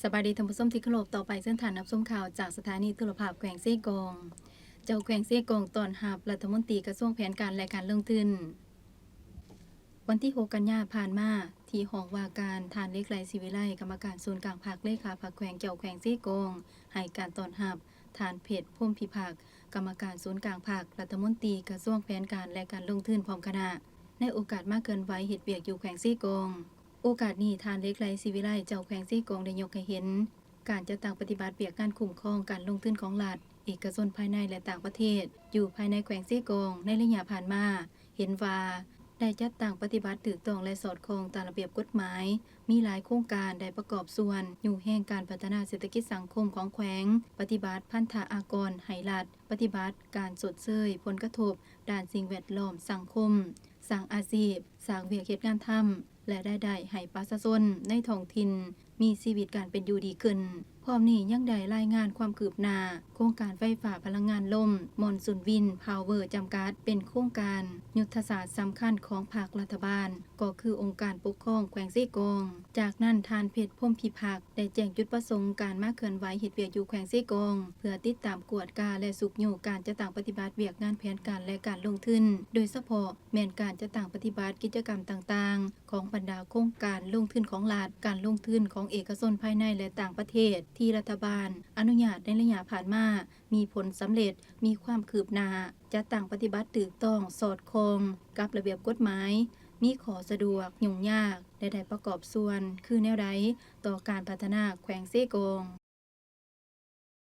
ສະບາຍດີທ່ານຜູ້ຊົມທີ່ເຄົາລົບ, ຕໍ່ໄປເຊີນທ່ານຮັບຊົມຂ່າວຈາກສະຖານີໂທລະພາບແຂວງເຊກອງ. ເຈົ້າແຂວງເຊກອງຕ້ອນຮັບລັດຖະມົນຕີກະຊວງແຜນການ ແລະ ການລົງທຶນ. ວັນທີຫົກ ກັນຍາຜ່ານມາ, ທີ່ຫ້ອງວ່າການ, ທ່ານ ເລກໄລ ສີວິໄລ, ກຳມະການສູນກາງພັກ, ເລຂາພັກແຂວງ, ເຈົ້າແຂວງເຊກອງ ໃຫ້ການຕ້ອນຮັບ ທ່ານ ເພັດ ພົມພິພັກ, ກຳມະການສູນກາງພັກ, ລັດຖະມົນຕີກະຊວງແຜນການ ແລະ ການລົງທຶນ ພ້ອມຄະນະ ໃນໂອກາດມາເຄື່ອນໄຫວເຮັດວຽກຢູ່ແຂວງເຊກອງ. ໂອກາດນີ້, ທ່ານ ເລກໄລ ສີວິໄລ, ເຈົ້າແຂວງເຊກອງ ໄດ້ຍົກໃຫ້ເຫັນ ການຈັດຕັ້ງປະຕິບັດວຽກງານຄຸ້ມຄອງການລົງທຶນຂອງລັດ, ເອກະຊົນພາຍໃນ ແລະ ຕ່າງປະເທດ ຢູ່ພາຍໃນແຂວງເຊກອງ ໃນໄລຍະຜ່ານມາ, ເຫັນວ່າໄດ້ຈັດຕັ້ງປະຕິບັດຖືກຕ້ອງ ແລະ ສອດຄ່ອງຕາມລະບຽບກົດໝາຍ, ມີຫຼາຍໂຄງການໄດ້ປະກອບສ່ວນ ຍູ້ແຮງການພັດທະນາເສດຖະກິດສັງຄົມຂອງແຂວງ, ປະຕິບັດພັນທະອາກອນໃຫ້ລັດ, ປະຕິບັດການຊົດເຊີຍຜົນກະທົບດ້ານສິ່ງແວດລ້ອມ, ສັງຄົມ, ສ້າງອາຊີບ, ສ້າງວຽກເຮັດງານທຳ ແລະ ລາຍໄດ້ໃຫ້ປະຊາຊົນໃນທ້ອງຖິ່ນມີຊີວິດການເປັນຢູ່ດີຂຶ້ນ. ພ້ອມນີ້ຍັງໄດ້ລາຍງານຄວາມຄືບໜ້າໂຄງການໄຟຟ້າພະລັງງານລົມ Monsoon Wind Power ຈຳກັດ, ເປັນໂຄງການຍຸດທະສາດສຳຄັນຂອງພັກລັດຖະບານ, ກໍຄືອົງການປົກຄອງແຂວງເຊກອງ. ຈາກນັ້ນ, ທ່ານ ເພັດ ພົມພິພັກ ໄດ້ແຈ້ງຈຸດປະສົງການມາເຄື່ອນໄຫວເຮັດວຽກຢູ່ແຂວງເຊກອງ ເພື່ອຕິດຕາມກວດກາ ແລະ ຊຸກຍູ້ການຈັດຕັ້ງປະຕິບັດວຽກງານແຜນການ ແລະ ການລົງທຶນ, ໂດຍສະເພາະ ແມ່ນການຈັດຕັ້ງປະຕິບັດກິດຈະກຳຕ່າງໆ ຂອງບັນດາໂຄງການລົງທຶນຂອງລັດ, ການລົງທຶນຂອງເອກະຊົນພາຍໃນ ແລະ ຕ່າງປະເທດ ທີ່ລັດຖະບານອະນຸຍາດໃນໄລຍະຜ່ານມາ ມີຜົນສຳເລັດ, ມີຄວາມຄືບໜ້າ, ຈັດຕັ້ງປະຕິບັດຖືກຕ້ອງ, ສອດຄ່ອງກັບລະບຽບກົດໝາຍ, ມີຂໍ້ສະດວກ, ຫຍຸ້ງຍາກ ແລະ ໄດ້ປະກອບສ່ວນຄືແນວໃດຕໍ່ການພັດທະນາແຂວງເຊກອງ.